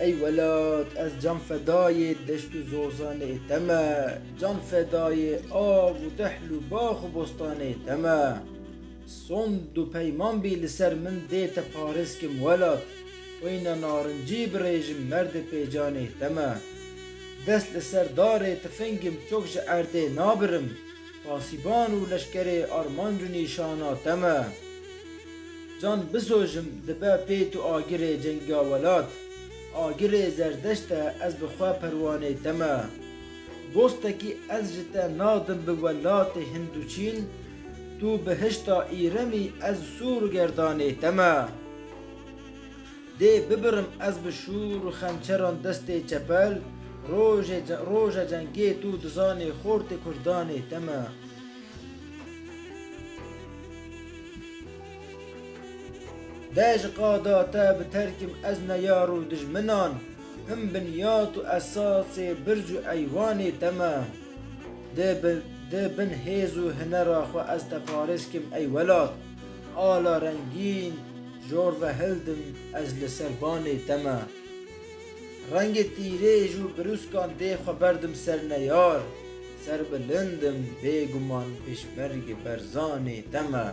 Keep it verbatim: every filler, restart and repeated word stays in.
Ey welat, ez can fedayê deşt û zozanê te me, can fedayê av û dehl û bax û bostanê te me. Sond û peyman bî li ser min dê te parizkim welat, xwîna narincî birêjim merdê pêcanê te me. Dest li ser darê tifingim çok ji erdê nabirim, pasîban û leşkerê armanc û nîşana te me. Can bisojim dibe pêt û agirê cenga welat, agirê zerdeşt e ez bi xwe perwanê te me. Dostekî ez ji te nadim bi welatê Hind û Çîn, tu bihişta Îremî ez Sûr û Gerdanê te me. Dê bibirim ez bi şûr û xençeran destê çepel, rojê ce-, roja cengê tu dizanê xortê Kurdanê te me. De ji qada te bi terkim ez neyar û dijminan, him binyat û esasê birc û eywanê te me. Di bi-, di bin hêz û hinera xwe ez te parêz kim ey welat, ala rengîn jor ve hildim ez li ser banê te me. Rengê tîrêj û birûskan dê xwe berdim ser neyar, serbilind im bêguman pêşmergê berzanê te me.